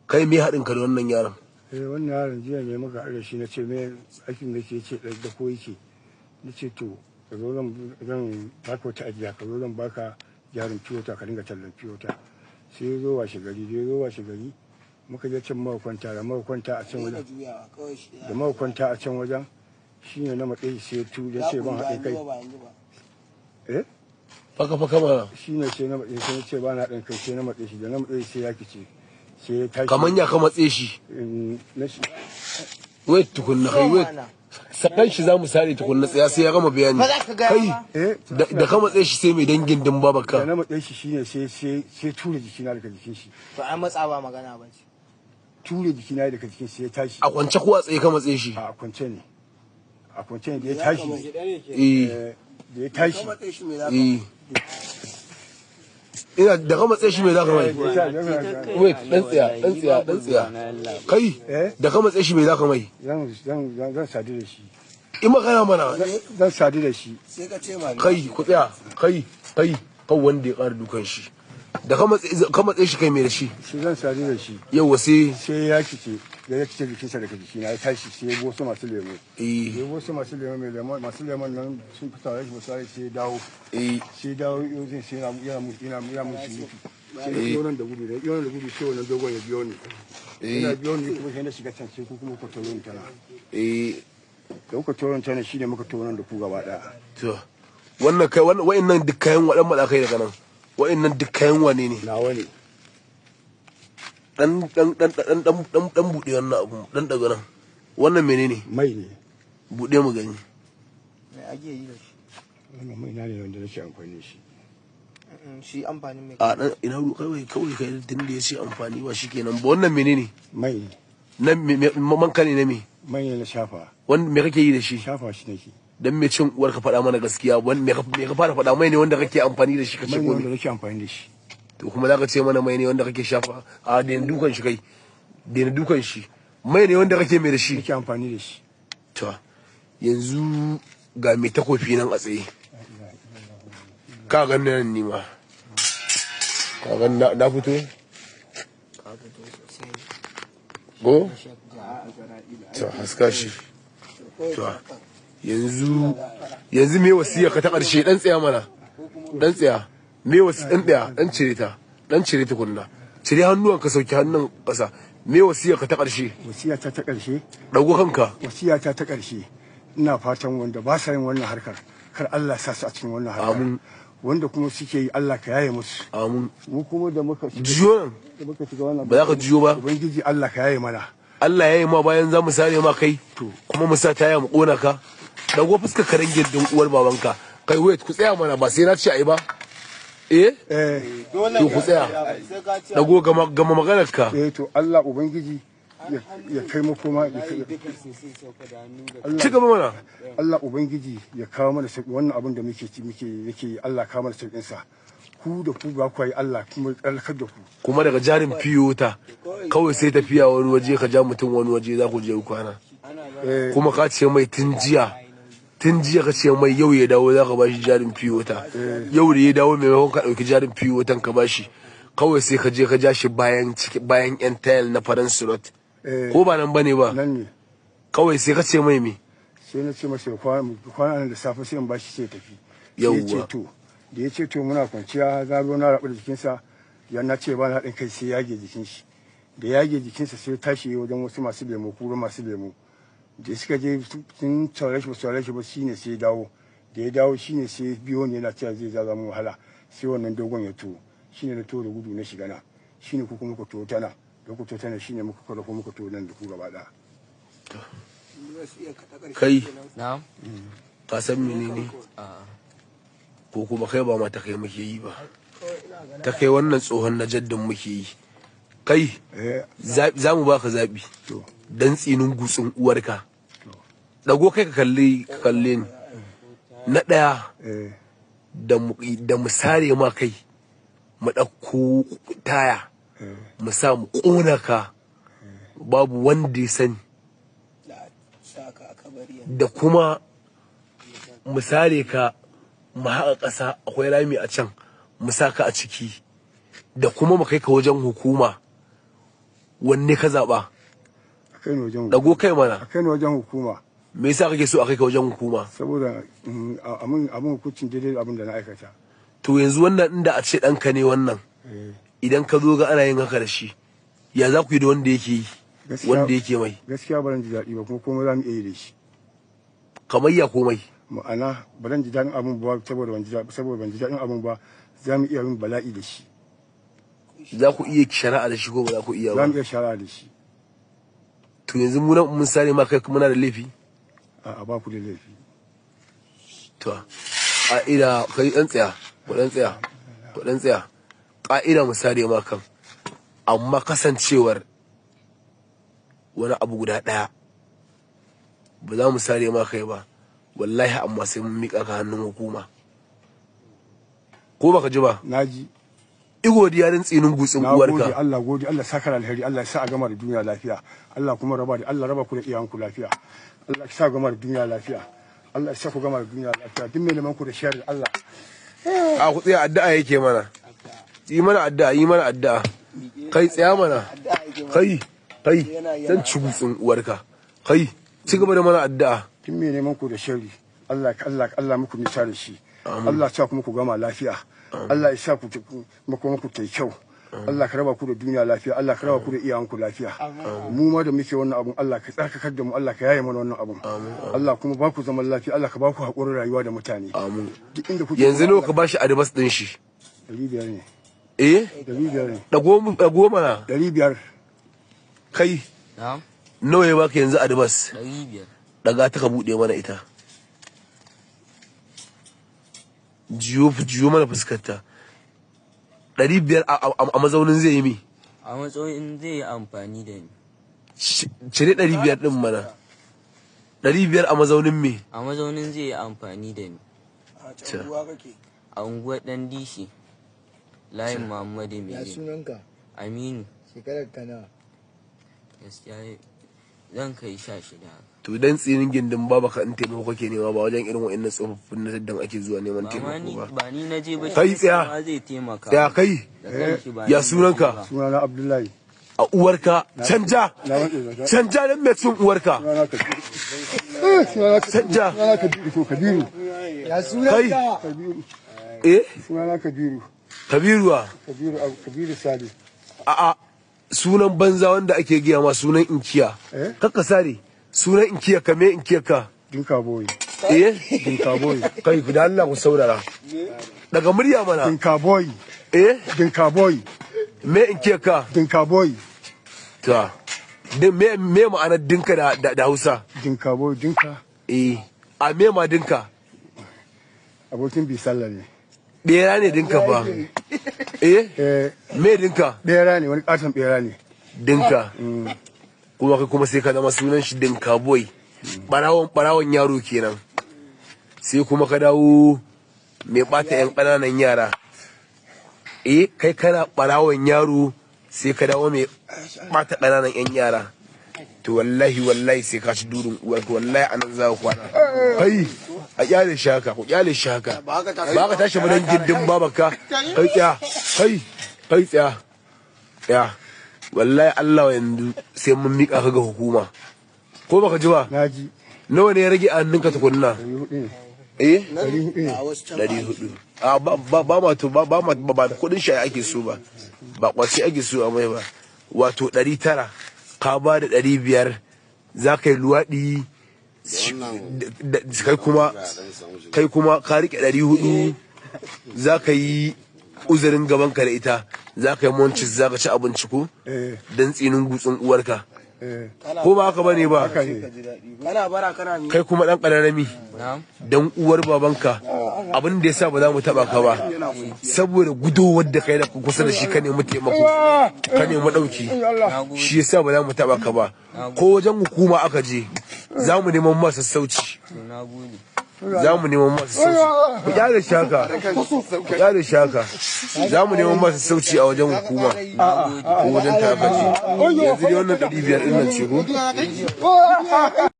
Kai, me haɗin ka da wannan yaron? Eh, wannan yaron jiya ne muka haɗu da shi. Na ce, me aikin da ke ce da ko yake? Na ce, to ka zo, zan baka wata ajiya, ka zo zan baka jarin fiyota, ka dinga tallan fiyota. Sai ya zo washe gari. Da ya zo washe gari, muka je can muka kwanta. Da muka kwanta a can wajen, da muka kwanta a can wajen, shine na matsayi sai ya tu ya ce ban haɗin kai. Eh. Faka faka mana. Shine sai na matsayi, sai na ce ba na haɗin kai. Sai na matsayi shi. Da na matsayi, sai ya kice, sai ya tashi. Kaman ya ka matse shi? Na shi. Wait tukunna, kai, wait. Sakan shi zamu sare tukunna, tsaya sai ya gama bayani. Ba za ka gaya Kai. ba. Eh. Da ka matse shi, sai mai dangin din Da babaka? na matsayi shi, shine sai ture jikina daga jikin shi. To ai matsawa magana ba ce. Ture jikina daga jikin shi, ya tashi. A kwance ko a tsaye ka matse shi? A kwance ne, a kwance ne. Da ya tashi, da ya tashi. Eh, ina da ka matse shi, me za ka mai? Wait, dan tsaya, dan tsaya, dan tsaya, kai. Eh? Da ka matse shi, me za ka mai? Zan sadu da shi. In magana mana. Zan sadu da shi. Kai, ku tsaya. Kai, kai kan wanda ya ƙara dukan shi. Da ka matse shi, kai me da shi? Shi zan sadu da shi. Yau sai? Sai ya kice, da ya kice jikinsa daga jikina, ya tashi, sai ya bi wasu masu lemo. Ya bi wasu masu lemo, mai lemo, masu lemon nan sun fi tare shi ba sai ya dawo. Sai ya dawo yau, zai sai yana mun surutu. Sai ya biyo nan da gudu. Da ya biyo nan da gudu, sai wannan dogon ya biyo ni. Yana biyo ni kuma, sai na shiga can, sai ku kuma ku taro ni tana. Da kuka taro ni tana, shine muka taro nan da ku gaba daya. To wannan, kai, wannan, wa'annan duk kayan waɗan matsakai daga nan, wa'annan duk kayan wane ne? Nawa ne. Dan dan dan dan dan dan dan bude wannan abu, dan daga nan. Wannan menene? Mai ne. Bude mu gani. Me ake yi da shi? Wannan mai na ne wanda nake amfani da shi. Shi amfanin mai? A dan ina ru, kawai kawai kai, tun da ya ce amfani ba shikenan ba. Wannan menene? Mai ne. Na manka ne na me? Mai ne na shafa. Wanda me kake yi da shi? Shafa shi nake. Dan me cin uwar ka, faɗa mana gaskiya. Wanda me ka fara faɗa? Mai ne wanda kake amfani da shi kace Mai ne ko wanda me? nake amfani da shi. To kuma zaka ce mana mai ne wanda kake shafa? A daina dukan shi, kai, daina dukan shi. Mai ne wanda kake mai da shi? Nake amfani da shi. To yanzu ga mai takofi nan a tsaye. Ka ga nan, ni ma ka ga na fito. Ka fito sosai. Go to haska shi. To yanzu me wasiya ka ta ƙarshe? Dan tsaya mana, dan tsaya. Me wasi, dan tsaya, dan cire ta, dan cire ta kunna. Cire hannuwan ka, sauki hannun ƙasa. Me wasiya ka ta ƙarshe? Wasiyata ta ƙarshe. Dago kanka. Wasiyata ta ƙarshe, ina fatan wanda ba sa yin wannan harkar, kar Allah ya sa su a cikin wannan harkar. Amin. Wanda kuma suke yi, Allah ka yaye musu. Amin. Mu kuma da muka shiga, Juyo nan. da muka shiga wannan, Ba za ka juyo ba. Ubangiji Allah ka yaye mana. Allah ya yi ma bayan za mu sare ma kai kuma mu sa taya mu kona ka. Dago fuskar ka, rangin din uwar babanka. Kai, wait, ku tsaya mana, ba sai na ce ai ba. Eh. Eh. To ku tsaya. Dago, gama gama maganar ka. Eh, to Allah ubangiji ya kai makoma ya kai. Ci gaba mana. Allah ubangiji ya kawo mana sauki wannan abin da muke ci muke yake yi, Allah kawo mana saukin sa. Ku da ku ba ku yi, Allah kuma tsarkar da ku. Kuma daga jarin fiyota kawai sai tafiya wani waje, ka ja mutum wani waje za ku je kwana. Eh. Kuma ka ce mai tun jiya, tun jiya ka ce mai yau ya dawo za ka bashi jarin fiyota. Yau da ya dawo, maimakon ka ɗauki jarin fiyotan ka bashi, kawai sai ka je ka ja shi bayan ciki, bayan yan tayal na faran slot. Eh. Ko ba nan bane ba? Nan ne. Kawai sai ka ce mai me? Sai na ce masa ya kwana nan, da safe sai in bashi, sai ya tafi. Sai ya ce Yawwa. to, da ya ce to, muna kwanciya, na zo na rabu da jikinsa. Ya na ce ba na haɗin kai, sai yage jikin shi. Da yage jikinsa, sai ya tashi wajen wasu masu lemo, kura masu lemo. Da suka je sun saurare shi, ba saurare shi ba, shine sai ya dawo. Da ya dawo, shine sai ya biyo ni yana cewa zai zaza mu wahala. Sai wannan dogon ya to, shine na to da gudu na shiga na, shine ku kuma ku to tana da ku to tana, shine muka kwara ko muka to nan da ku gaba ɗaya. Kai. Na'am. Ka san menene? Ko kuma kai, ba ma ta kai muke yi ba, ta kai wannan tsohon na jaddin muke yi. Kai. Eh. Za mu baka zaɓi. To. Dan tsinin gutsun uwarka, dago kai, ka kalli, ka kalle ni. Na ɗaya, eh da mu sare ma kai, mu ɗauko taya mu sa mu ƙona ka, babu wanda ya sani, da kuma mu sare ka, mu haƙa ƙasa, akwai rami a can, mu sa ka a ciki, da kuma mu kai ka wajen hukuma. Wanne ka zaɓa? A kai ni wajen Dago kai mana. A kai ni wajen hukuma. Me yasa kake so a kai ka wajen hukuma? Saboda abin hukuncin daidai da abin da na aikata. To yanzu wannan, inda a ce ɗanka ne wannan, idan ka zo ga ana yin haka da shi, ya za ku yi da wanda yake yi? Wanda yake mai? Gaskiya ba zan ji daɗi ba, kuma komai za mu iya yi da shi. Kamar ya komai? Ma'ana ba zan ji daɗin abin ba, saboda ban ji daɗin abin ba, za mu iya yin bala'i da shi. Za ku iya shari'a da shi ko ba za ku iya Za ba? mu iya shari'a da shi. To yanzu mu nan mun sare ma kai, muna da laifi? A, ba ku da laifi. To ƙa'ida, kai ɗan tsaya, ku ɗan tsaya, ku ɗan tsaya. Ƙa'ida mu sare ma kan, amma kasancewar wani abu guda ɗaya, ba za mu sare ma kai ba wallahi, amma sai mun miƙa ka hannun hukuma. Ko baka ji ba? Na ji. Igo diyarin tsinin gutsin Na gode. uwarka. Allah gode, Allah saka alheri, Allah ya sa a gama da duniya lafiya, Allah kuma raba da Allah raba ku da iyayenku lafiya, Allah ya sa gama da duniya lafiya, Allah ya sa ku gama da duniya lafiya, duk mai neman ku da sharri Allah A, ku tsaya, addu'a yake mana. Yi mana addu'a, yi mana addu'a. Kai, tsaya mana. Kai, kai, zan ci gutsin uwarka. Kai, ci gaba da mana addu'a. Duk mai neman ku da sharri, Allah Allah Allah muku nisa da shi, Allah ya sa kuma ku gama lafiya, Allah ya sa ku makoma ku ta kyau, Allah ka raba ku da duniya lafiya, Allah ka raba ku da iyayenku lafiya. Mu ma da muke wannan abun, Allah ka tsarkakar da mu, Allah ka yaye mana wannan abun, Allah kuma ba ku zaman lafiya, Allah ka ba ku haƙurin rayuwa da mutane. Amin. Duk inda kuke. Yanzu nawa ka bashi advance din shi? 500 ne. Eh? 500 ne. Dago mu, dago mana. 500. Kai. Na'am. Nawa ya baka yanzu advance? 500. Daga ta ka bude mana ita. Jiyo, jiyo mana fuskarta. 500 a mazaunin zai yi mi? A matsayin zai yi amfani da ni. Cire 500 ɗin mana. 500 a mazaunin me? A mazaunin zai yi amfani da ni. A can ruwa kake? A unguwar Dan Dishi, layin Muhammadu Ya Mere. sunanka? Aminu. Shekarar ka nawa? Gaskiya zan kai 16 haka. To dan tsinin gindin baba ka, in taimako kake nema, ba wajen irin wa'annan tsofaffin na daddan ake zuwa neman Ba ma ni taimako ba. ba ni na je ba, Kai, shi tsaya. ma zai taimaka. Tsaya kai. Da kanshi ba Ya ni na je sunanka? ba. Sunana Abdullahi. A uwarka, canja. Na rantse da Canja dan mai cin uwarka. Sunana Kabiru. Sunana Canja. Sunana Kabiru ko Kabiru. Ya Kai. sunanka? Kabiru. Eh? Sunana Kabiru. Kabiruwa. Kabiru Kabiru Sale. A'a, sunan banza wanda ake gaya ma sunan inkiya. Eh? Kakka sare. Sunan inkiya ka, me inkiya ka? Dinka boy. Eh? Dinka boy. Kai, ku da Allah ku saurara. Daga murya mana. Dinka boy. Eh? Dinka boy. Me inkiya ka? Dinka boy. Ta. Din me ma'anar dinka da Hausa? Dinka boy, dinka. Eh. A me ma dinka? Abokin Bisalla ne. Bera ne dinka fa. Eh? Eh. Me dinka? Bera ne, wani katon bera ne. Dinka. Kuma kai kuma sai ka zama sunan shi Dinka boy. Barawon barawon yaro kenan. Sai kuma ka dawo mai bata yan ƙananan yara. Eh, kai kana barawon yaro, sai ka dawo mai bata ƙananan yan yara. To wallahi, wallahi sai ka ci durin uwarka, wallahi anan za ku kwana. Kai, a kyale shi haka, ku kyale shi haka. Ba ka tashi. Ba ka tashi ba dan gindin babarka. Kai, tsaya. Kai, kai, tsaya. Tsaya. Wallahi Allah yanzu sai mun mika ka ga hukuma. Ko baka ji ba? Na ji. Nawa ne ya rage a hannunka tukunna? 400 ne. Eh? 400 ne. A wasu can. 400. A ba ba ba ma to ba ba ma ba kudin shi ake so ba. Ba kwaci ake so a mai ba. Wato 900, ka ba da 500, za ka yi luwaɗi, kai kuma ka rike 400, za ka yi uzurin gaban ka da ita, za ka yi munchies, za ka ci abinci ko? Eh. Dan tsinin gutsun uwarka. Eh. Ko ba haka bane ba? Haka ne. Kana bara kana mi? Kai kuma dan ƙararrami, Na'am. dan uwar babanka, abin da yasa ba za mu taba ka ba, saboda gudowar da kai da kusa da shi ka nemi taimako, ka nemi dauki, Na gode. shi yasa ba za mu taba ka ba. Ko wajen hukuma aka je, za mu neman masa sassauci. To na gode. Za mu neman masa sassauci. Ku kyale shi haka, ku kyale shi haka. Za mu neman masa sassauci a wajen hukuma Na gode. ko wajen takaji. Yanzu dai wannan 500 ɗin nan ce ko?